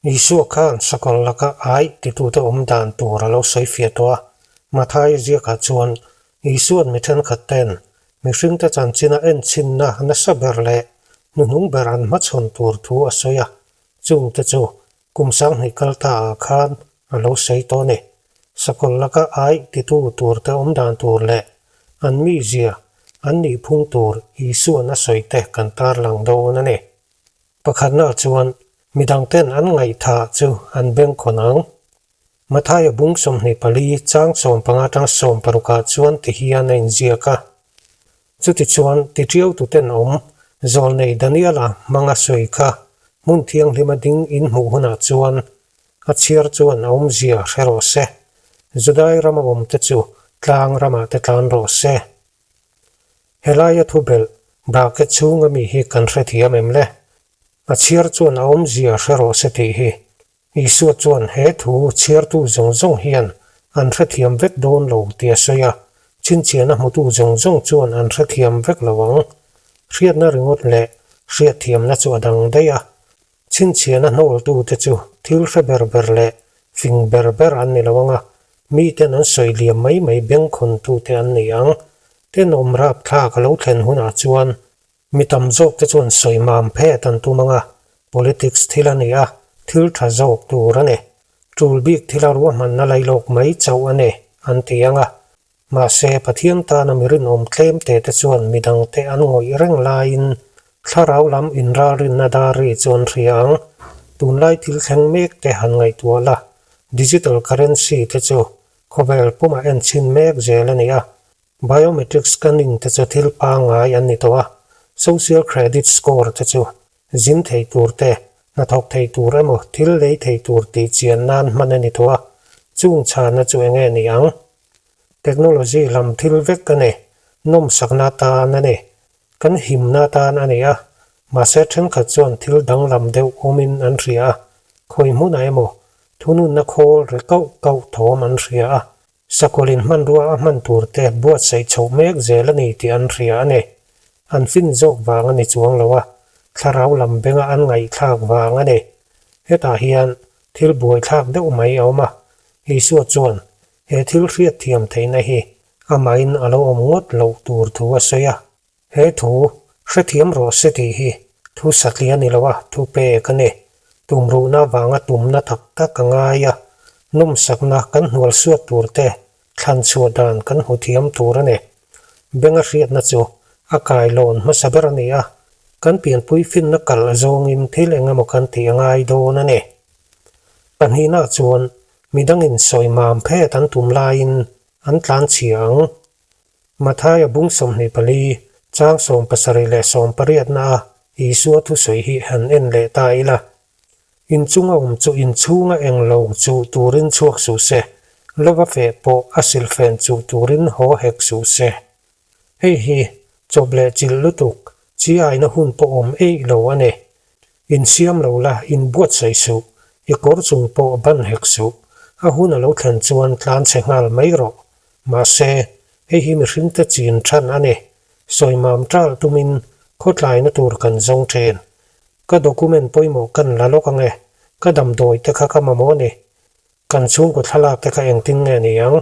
Isua khan sakawlh laka ai titute awm dan tur a lo sawi fiah tawh a. Mathaia ziakah chuan Isua'n mi thenkhat ten mihringte chanchina enchhinna nasa ber leh hnuhnung ber an hmachhawn tur thu a sawi a, chungte chu kum 2000 kal ta ah khan a lo sawi tawh a ni. Sakawlh laka ai titu turte awm dan tur leh an mizia, an nihphung tur Isua'n a sawi te kan tarlang dawn a ni. Pakhatna chuan midangten an ngaihthah chu an bengkhawn ang. Mathaia bung 24 chang 15 atanga 60 ah chuan ti hian a inziak a. Chutichuan tiṭiaututen awm zawlnei Daniela hmanga sawi kha hmun thianghlima ding in hmuh hunah chuan a chhiar chuan a awmzia hre rawh se. Judai rama awmte chu tlang ramah te tlan rawh se. Helaia thubelh bracket chhunga mi hi kan hrethiam em le? A chhiar chuan a awmzia hre rawh se tih hi Isua chuan he thu chhiartu zawng zawng hian an hrethiam vek dawn lo tih a sawi a, chhinchhiahna hmutu zawng zawng chuan an hrethiam vek lo ang. Hriatna ringawt leh hriatthiamna chu a dang daih a, chhinchhiahna hnawltute chu thil hre ber ber leh fing ber ber an ni lo ang a, miten an sawi liam mai mai bengkhawntute an ni ang. Tenawm rapthlak a lo thlen hunah chuan Mi tam zawk te chuan sawi mam phet an tum ang a, politics thil a ni a, thil tha zawk tur a ni. Tul bik thila ruahmanna lailawk mai chauh a ni, an ti ang a. Mahse, Pathian tana mi rinawm tlem te te chuan mi dangte an ngawih reng laiin thlarau lam inralrinna dar ri chu an hria ang. Tunlai thil thleng mek te han ngaihtuah la, digital currency te chu khawvel pumah enchhin mek zel a ni a, Biometric scanning te chu thil pangngai an ni tawh a, social credit score te chu zin thei tur te, hnathawk thei tur emaw thil lei thei tur tih chian nan hman a ni tawh a, chung chhana chu enge ni ang? Technology lam thil vek a ni, nawmsakna atan a ni, kan himna atan a ni a, mahse thenkhat chuan thil danglam deuh awmin an hria a, khawi hmunah emaw thununna khawl ri kauh kauh thawm an hria a, Sakawlin hmanrua a hman tur te buatsaih chhoh mek zel a ni tih an hria a ni. An fin zawk vang a ni chuang lo a, thlarau lam benga an ngaihthlak vang a ni. Hetah hian thil buaithlak deuh mai a awm a, Isua chuan he thil hriatthiam theihna hi amahin a lo awm ngawt loh tur thu a sawi a. He thu hrethiam rawh se tih hi thu satliah a ni lo a, thu pek a ni. Tumruhna vanga tumna tak tak a ngai a, nawmsakna kan hnual suat tur te thlan chhuah dan kan hmu thiam tur a ni. Benga hriatna chu a kailawn hmasa ber a ni a, kan pianpui finna kalh zawngin thil eng emaw kan tih a ngai dawn a ni. Pahnihna chuan midangin sawi mam phet an tum laiin an tlanchhia ang. Mathaia bung 24, chang 70 leh 80 na a Isua thusawi hi han en leh ta ila. Inchunga awm chu inchhunga eng lo chuh turin chhuak suh se, lova feh pawh a silhfen chuh turin haw hek suh se. Hei hi chawp leh chilh lutuk chi aina hun pawh awm eih lo a ni. Insiam lo la, inbuatsaih suh, i kawr chung pawh ban hek suh, a hun a lo thlen chuan tlan chhe nghal mai rawh. Mahse, hei hi mihringte chin than a ni. Sawi mam tal tumin khawtlaina tur kan zawng thin. Ka document pawimawh kan la lawk ange, ka damdawi te kha ka mamawh a ni. Kan chhungkaw thlalak te kha engtin nge ni ang?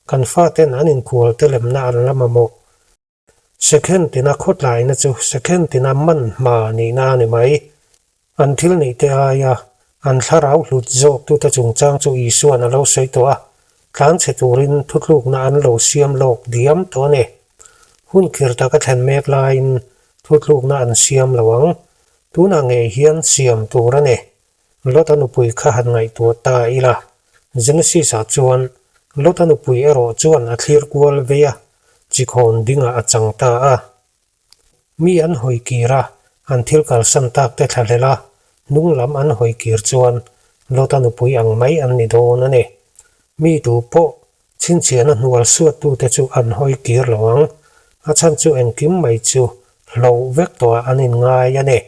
Kan faten an inkual te lemna an la mamawh. Second tina khawtlaina chu second tina man hma nihna a ni mai. An thil neih te aia an thlarau hlut zawk tute chungchang chu Isua'n a lo sawi tawh a, tlanchhe turin thutlukna an lo siam lawk diam tawh a ni. Hun khir taka thlen mek laiin thutlukna an siam lo ang. Tunah ngei hian siam tur a ni. Lota nupui kha han ngaihtuah ta ila. Genesis-ah chuan Lota nupui erawh chuan a thlir kual vei a, chikhawn dingah a chang ta a. Mi an hawi kir a, an thil kalsan tak te thlahlel a, hnung lam an hawi kir chuan Lota nupui ang mai an ni dawn a ni. Mi tu pawh chhinchhiahna hnual suattute chu an hawi kir lo ang, a chhan chu engkim mai chu hloh vek tawhah an inngai a ni.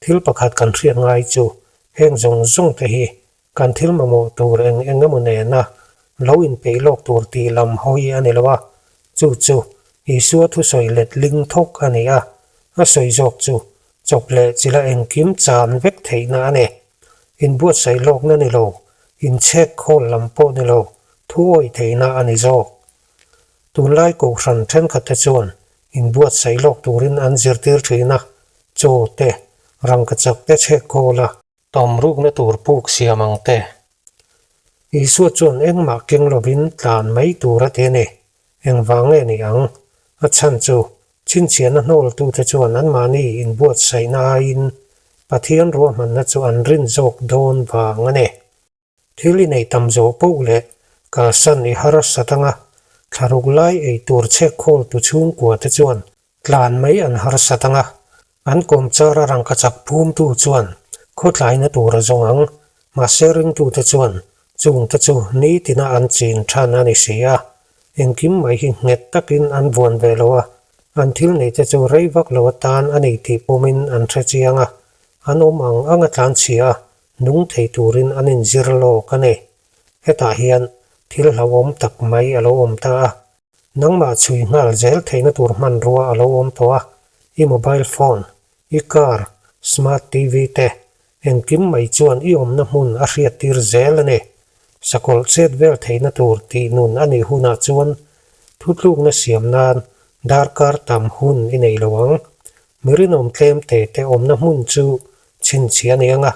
Thil pakhat kan hriat ngai chu heng zawng zawng te hi kan thil mamawh tur eng eng emaw nena lo inpeih lawk tur tih lam hawi a ni lo a, chu chu Isua thusawi let ling thawk a ni a, a sawi zawk chu chawp leh chila engkim chan vek theihna a ni. Inbuatsaih lawkna ni lo, inchhek khawl lam pawh ni lo, thu awih theihna a ni zawk. Tunlai kohhran thenkhatte chuan inbuatsaih lawk turin an zirtir thin a, chaw te, rangkachak te chhek khawl a, tawm rukna tur puk siam ang te. Isua chuan engmah keng lovin tlan mai tur a ti a ni. Engvang nge ni ang? A chhan chu chhinchhiahna hnawltute chuan anmahni inbuatsaihna aiin Pathian ruahmanna chu an rin zawk dawn vang a ni. Thil i nei tam zawh poh leh kalsan i harsat anga thlaruk lai ei tur chhek khawltu chhungkua te chuan tlan mai an harsat anga an kawmchar a rangkachak phumtu chuan khawtlaina tur a zawng ang. Mahse ringtute chuan chungte chu nitina an chin than a ni si a, engkim mai hi nghet takin an vuan ve lo a, an thil neite chu rei vak lo atan a ni tih pawmin an hre chiang a, an awm ang ang a tlanchhia a, Nung thei turin an inzir lawk a ni. Hetah hian thil hlauhawm tak mai a lo awm ta a. Nangmah chhui nghal zel theihna tur hmanrua a lo awm tawh a, i mobile phone, i car, smart TV te, engkim mai chuan i awmna hmun a hriattir zel a ni. Sakawlh chet vel theihna tur tih nun a nih hunah chuan thutlukna siam nan darkar tam hun i nei lo ang. Mi rinawm tlem te te awmna hmun chu chhinchhiah a ni ang a,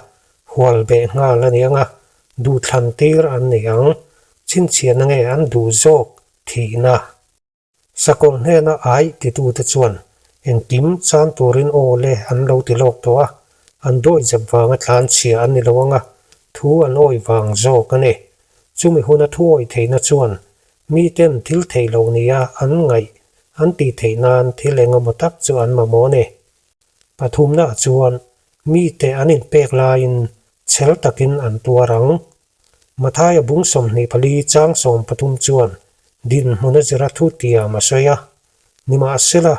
hual beh nghal a ni ang a, duhthlan tir an ni ang. Chhinchhiahna nge an duh zawk thihna? Sakawlh hnena aih titute chuan engkim chan turin aw le an lo ti lawk tawh a, an dawihzep vanga tlanchhia an ni lo ang a, thu an awih vang zawk a ni. Chumi huna thu awih theihna chuan miten thil theih loh nia an ngaih an tih theih nan thil eng emaw tak chu an mamawh a ni. Pathumnaah chuan mite an inpek laiin chhel takin an tuar ang. Mathaia bung 24 chang 13 chuan dinhmun a zira thu tiam a sawi a. Nimahsela,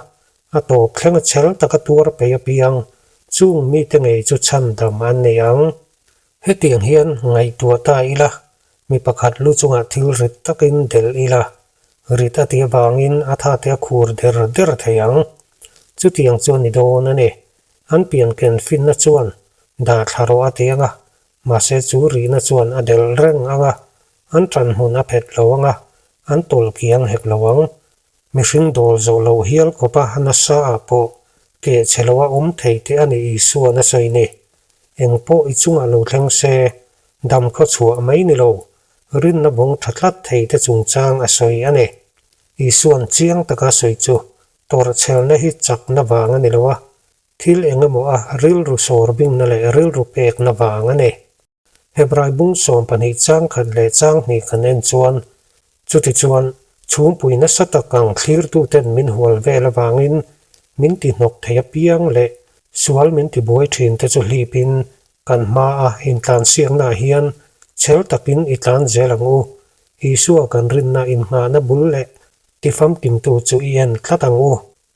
a tawp thlenga chhel taka tuar peih apiang chung mite ngei chu chhandam an nei ang. Hetiang hian ngaihtuah ta ila, mi pakhat lu chungah thil rit takin delh ila, rit a tih avangin a thate a khur der der thei ang. Chutiang chu a ni dawn a ni. An pianken finna chuan dah thla rawh a ti ang a, mahse chu rihna chuan a delh reng ang a, an ṭanhmun a phet lo ang a, an tawlh kiang hek lo ang. Mihring dawl zawh loh hial khawpa nasa ah pawh keh chhe loa awm thei teh a ni Isua'n a sawi ni. Eng pawh i chungah lo thleng se, dam khaw chhuah mai ni lo, rinna vawng tha tlat thei te chungchang a sawi a ni. Isua'n chiang taka sawi chu tawrhchhelna hi chakna vang a ni lo a, thil eng emaw a rilru sawr bingna leh rilru pekna vang a ni. Hebrai bung 12 chang khat leh chang hnih kan en chuan, chutichuan chhungpui nasa tak ang thlirtuten min hual vel avangin min ti hnawk thei apiang leh sual min ti buai thin te chu hlipin kan hmaa intlansiaknaah hian chhel takin i tlan zel ang u. Isua kan rinna innghahna bul leh tifamkimtu chu i en tlat ang u.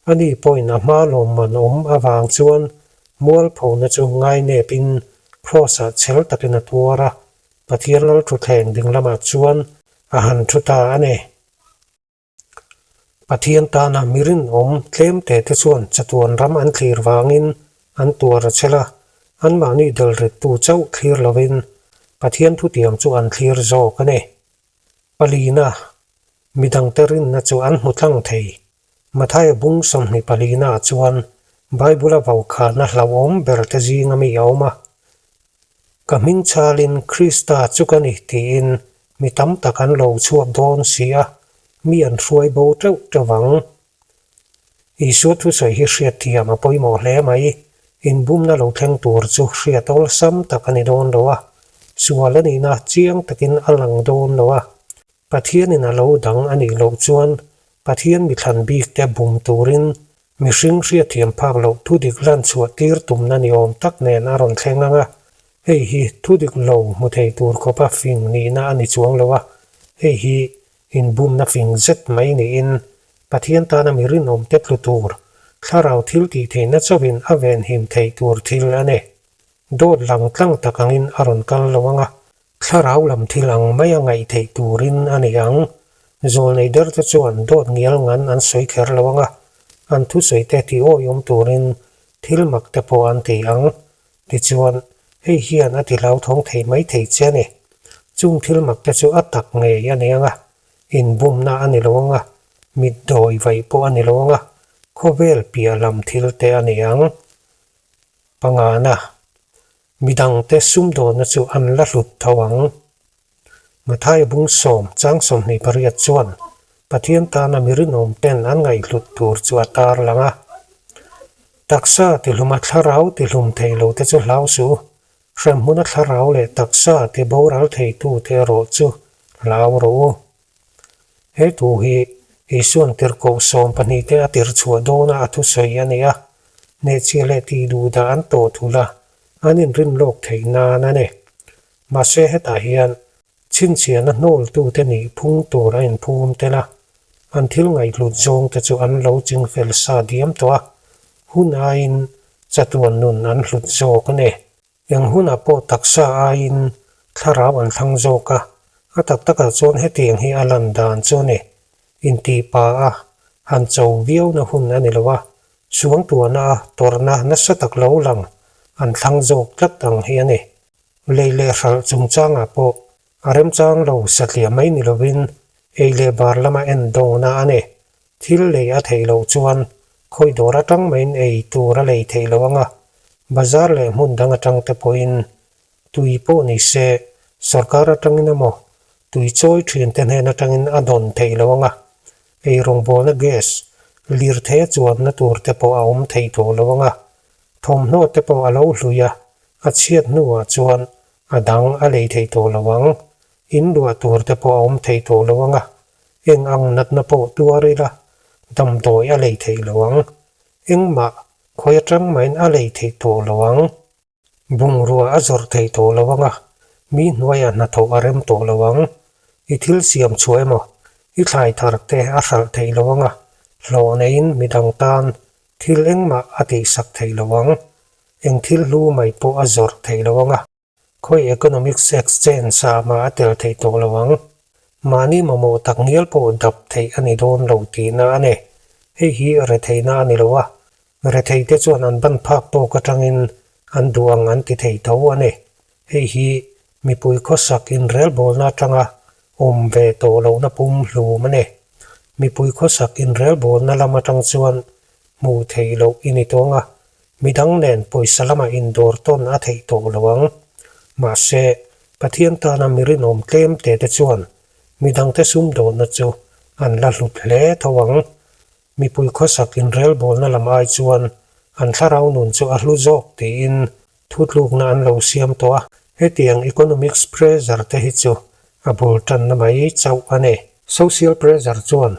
Ani pawhin a hma lawmman awm avang chuan mualphona chu ngainepin Kraws-ah chhel takin a tuar a, Pathian lal thutthleng ding lamah chuan a han thu ta a ni. Pathian tana mi rinawm tlem te te chuan chatuan ram an thlir vangin an tuar a chhel a, anmahni delrittu chauh thlir lovin Pathian thutiang chu an thlir zawk a ni. Palina, midangte rinna chu an hmu tlang thei. Mathaia bung 24 naah chuan Bible-a vaukhana hlauhawm ber te zinga mi a awm a. Ka hming chalin Krista chu ka ni tiin mi tam tak an lo chhuak dawn si a, mi an hruai bo teuh teuh ang. Isua thusawi hi hriatthiam a pawimawh hle mai. Inbumna lo thleng tur chu hriat awlsam tak a ni dawn lo a, sual a nihna chiang takin a lang dawn lo a. Pathianin a lo dang a nih loh chuan Pathian mithlan bikte bum turin mihring hriatthiam phak loh thudik lan chhuah tir tumna ni awm tak nen a rawn thleng ang a, hei hi thudik lo hmu thei tur khawpa fing nihna a ni chuang lo a, hei hi inbumna fing zet mai niin Pathian tana mi rinawmte tlu tur thlarau thil tih theihna chauhin a venhim theih tur thil a ni. Dawt lang tlang tak angin a rawn kal lo ang a, Thlarau lam thil ang mai a ngaih theih turin a ni ang. Zawlnei derte chuan dawt ngial ngan an sawi kher lo ang a, an thusawi te ti awihawm turin thil mak te pawh an ti ang. Tichuan, Hei hian a ti hlauthawng thei mai thei che a ni. Chung thil mak te chu a tak ngei a ni ang a, inbumna a ni lo ang a, mitdawi vaih pawh a ni lo ang a, khawvel piah lam thil te a ni ang. Pangana, midangte sumdawnna chu an la hlut tho ang. Mathaia bung sawm chang 28 chuan Pathian tana mi rinawm ten an ngaihhlut tur chu a tar lang a. Taksa tihluma thlarau tihlum thei lo te chu hlau suh u, hremhmuna thlarau leh taksa ti boral theitu te erawh chu hlau rawh u. He thu hi Isuan tirhkoh 12 te a tir chhuah dawna a thusawi a ni a, hnehchhiah leh tihduhdah an tawh thulh a, an inrin lawk theih nan a ni. Mahse hetah hian chhinchhiahna hnawltute nih phung tur a inphum tel a, an thil ngaihhlut zawngte chu an lo chingfel sa diam tawh a, hun aiin chatuan nun an hlut zawk a ni. Eng hunah pawh taksa aiin thlarau an thlang zawk a, a tak takah chuan hetiang hi a lan dan chu a ni. Intihpa a han cho viauna hun a ni lo a, suangtuahna a tawrhna nasa tak lo lang an thlang zawk tlat ang hi a ni. Lei leh hralh chungchangah pawh a remchang lo satliah mai ni lovin ei leh bar lama en dawna a ni. Thil lei a theih loh chuan khawi dawr atang maiin ei tur a lei theih loh anga bazar leh hmun dang atang te pawhin tui pawh ni se sorkar atangin emaw tui chawi thin te hnen atangin a dawn theih loh anga ei rawngbawlna gas lirthei a chuanna tur te pawh a awm thei tawh lo anga thawmhnaw te pawh a lo hlui a A chhiat hnuah chuan a dang a lei thei tawh lo ang, in luah tur te pawh a awm thei tawh lo ang a, eng ang natna pawh tuar ila damdawi a lei thei lo ang, engmah khawi atang mahin a lei thei tawh lo ang. Bungrua a zawrh thei tawh lo ang a, mi hnuaiah hnathawh a rem tawh lo ang, i thil siam chhuah emaw i thlai thar te a hralh thei lo ang a, hlawh neiin midang tan thil engmah a tihsak thei lo ang. Eng thil hlu mai pawh a zawrh theih lo ang a, khawi economics exchange ah mah a tel theih tawh lo ang. Mahni mamawh tak ngial pawh dap theih a ni dawn lo tihna a ni. Hei hi retheihna a ni lo a, retheite chuan an ban phak tawk atangin an duh ang an ti thei tho a ni. Hei hi mipui khawsak inrelbawlna atanga awm ve tawh lohna pum hlum a ni. Mipui khawsak inrelbawlna lam atang chuan hmuh theih loh i ni tawng a, midang nen pawisa lamah indawr tawn a theih tawh lo ang. Mahse, Pathian tana mi rinawm tlem te te chuan midangte sumdawnna chu an la hlut hle tho ang. Mipui khawsak inrelbawlna lam ai chuan an thlarau nun chu a hlu zawk tiin thutlukna an lo siam tawh a. Hetiang economics pressure te hi chu a bul tanna mai chauh a ni. Social pressure chuan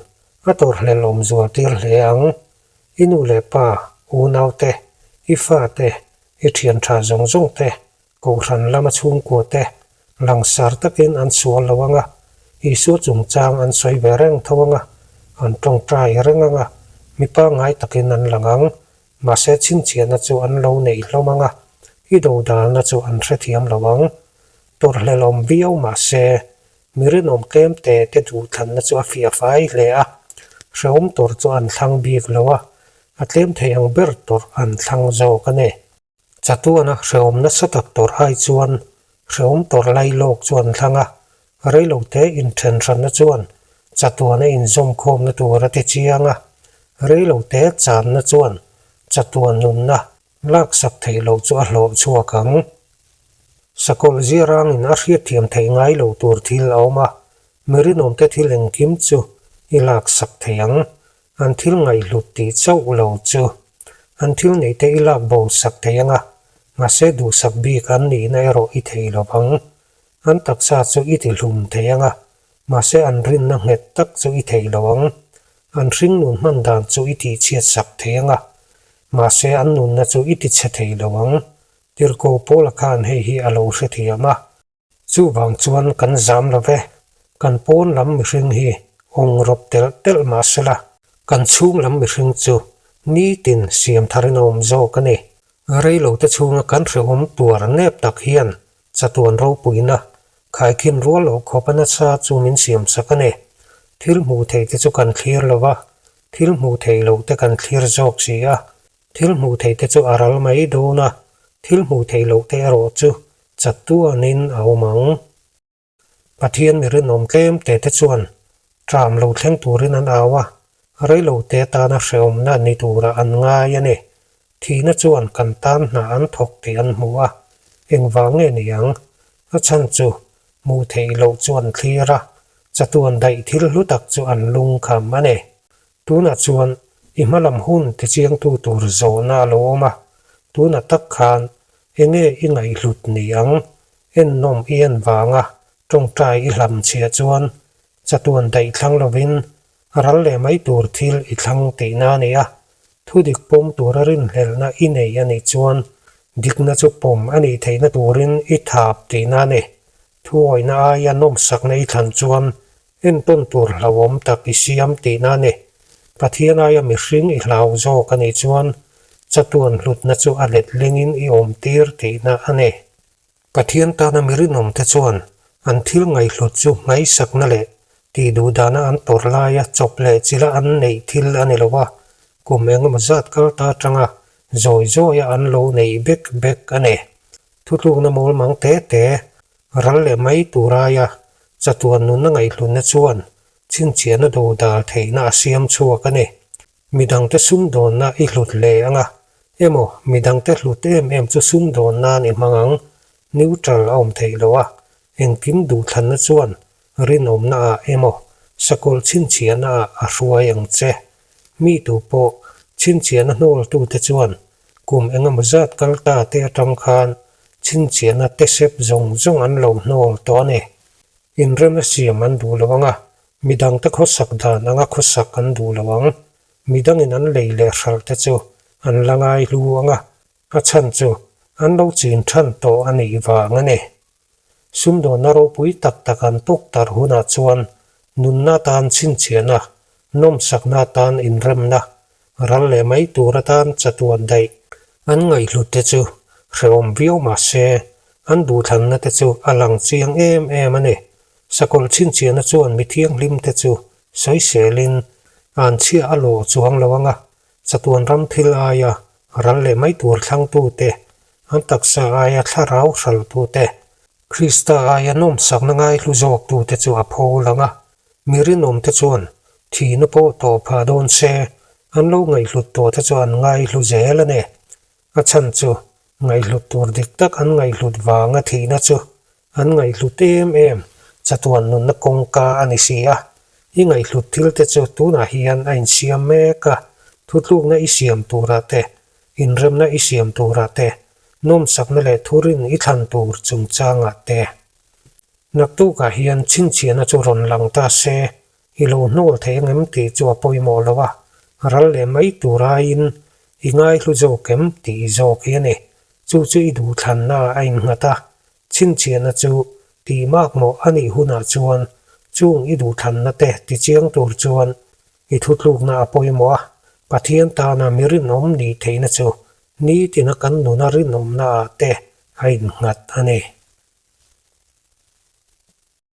A tawrhhlel awm zual tir hle ang. I nu leh pa, unau te, i fa te, i thian tha zawng zawng te, kohhran lama chhungkua te, langsar takin an sual lo ang a, Isua chungchang an sawi ve reng tho ang a, an tawngtai reng ang a, mi pangngai takin an lang ang. Mahse chhinchhiahna chu an lo neih hlawm ang a, i dodalna chu an hrethiam lo ang. Tawrhhlel awm viau mahse, Mi rinawm tlem te te duhthlanna chu a fiah fai hle a, hrehawm tawrh chu an thlang bik lo a, a tlem thei ang ber tawrh an thlang zawk a ni. Chatuana hrehawm nasa tak tawrh ai chuan hrehawm tawrh lai lawk chu an thlang a, reilote inthen hranna chuan chatuana inzawmkhawmna tur a ti chiang a, reilote channa chuan chatuan nunna Laksak theih loh chu a hlawh chhuak ang. Sakawlh ziarangin a hriatthiam theih ngai lo tur thil a awm a, mi rinawmte thil engkim chu i laksak thei ang. An thil ngaihhlut tih chauh lo chu an thil neihte i lak bo sak thei ang a, mahse duhsak bik an nihna erawh i thei lo vang. An taksa chu i tihlum thei ang a, mahse an rinna nghet tak chu i thei lo ang. An hringnun hman dan chu i tihchhiatsak thei ang a, mahse an nunna chu i tichhe thei lo ang. Tirhkoh Paula khan hei hi a lo hrethiam a. Chuvang chuan kan zam lo ve, kan pawn lam mihring hi awng rawp telh telh mah sela, kan chhung lam mihring chu nitin siam tharin a awm zawk a ni. Reilote chhunga kan hrehawm tuar nep tak hian chatuan ropuina Khaikhin rual loh khawp a nasa chu min siam sak a ni. Thil hmuh theih te chu kan thlir lo va, thil hmuh theih loh te kan thlir zawk si a. Thil hmuh theih te chu a ral mai dawn a, Thil hmuh theih loh te erawh chu chatuanin a awm ang. Pathian mi rinawm tlem te te chuan ṭam lo thleng turin an au a, reilo te tana hrehawmna ni turah an ngai a ni. Thihna chuan kan tan hna an thawk tih an hmu a, engvang nge ni ang? A chhan chu hmuh theih loh chu an thlir a, chatuan daih thil hlu tak chu an lungkham a ni. Tunah chuan i hmalam hun tichiangtu tur zawhna a lo awm a, tunah tak khan enge i ngaihhlut ni ang? Ennawm i en vanga tawngtai i hlamchhiah chuan chatuan daih thlang lovin ral leh mai tur thil i thlang tihna a ni a, thudik pawm tura rinhlelhna i nei a nih chuan dikna chu pawm a nih theihna turin i thap tihna a ni. Thuawihna aia nawmsakna i thlan chuan entawn tur hlauhawm tak i siam tihna a ni. Pathian aia mihring i hlau zawk a nih chuan chatuan hlutna chu a letlingin i awmtir tihna a ni. Pathian tana mi rinawmte chuan an thil ngaihhlut chu hmaisakna leh tih duh dana an tawrh laia chawp leh chila an neih thil a ni lo a, kum engemaw zat kal ta atanga zawi zawia an lo neih bek bek a ni. Thutlukna mawl mang te te, ral leh mai tur aia chatuan nunna ngaihhlutna chuan chhinchhiahna dodal theihna a siam chhuak a ni. Midangte sumdawnna i hlut hle ang a, emaw midangte hlut em em chu sumdawn nan i hmang ang, neutral a awm theih lo a, engkim duhthlanna chuan rinawmna ah emaw sakawlh chhinchhiahna ah a hruai ang che. Mi tu pawh chhinchhiahna hnawltute chuan kum engemaw zat kal ta te atang khan chhinchhiahna te sep zawng zawng an lo hnawl tawh a ni. Inremna siam an duh lo ang a, Midangte khawsak dan anga khawsak an duh lo ang. Midangin an lei leh hralh te chu an la ngai hlu ang a, a chhan chu an lo chin than tawh a nih vang a ni. Sumdawnna ropui tak tak an tawk tar hunah chuan nunna atan chhinchhiahna, nawmsakna atan inremna, ral leh mai tur atan chatuan daih an ngaihhlut te chu hrehawm viau mah se an duhthlanna te chu a lang chiang em em a ni. Sakawlh chhinchhiahna chuan mi thianghlim te chu sawiselin an chhia a lawh chuang lo ang a, chatuan ram thil aia ral leh mai tur thlangtute, an taksa aia thlarau hraltute, Krista aia nawmsakna ngaihlu zawktute chu a pho lang a. Mi rinawmte chuan thihna pawh tawh phah dawn se, an lo ngaihhlut tawhte chu an ngaihlu zel a ni. A chhan chu ngaihhlut tur dik tak an ngaihhlut vanga thihna chu An ngaihhlut em em, chatuan nunna kawngka a ni si a. I ngaihhlut thil te chu tunah hian a insiam mek a, thutlukna i siam turah te, inremna i siam turah te, nawmsakna leh thurin i thlan tur chungchangah te. Naktukah hian chhinchhiahna chu rawn lang ta se, i lo hnawl thei ang em tih chu a pawimawh lo a, ral leh mai tur aiin i ngaihlu zawk em tih i zawk hi a ni. Chu chu i duhthlanna a innghat a, Chhinchhiahna chu tih makmawh a nih hunah chuan chung i duhthlanna te tichiang tur chuan i thutlukna a pawimawh a, Pathian tana mi rinawm nih theihna chu nitina kan nuna rinawmna ah te a innghat a ni.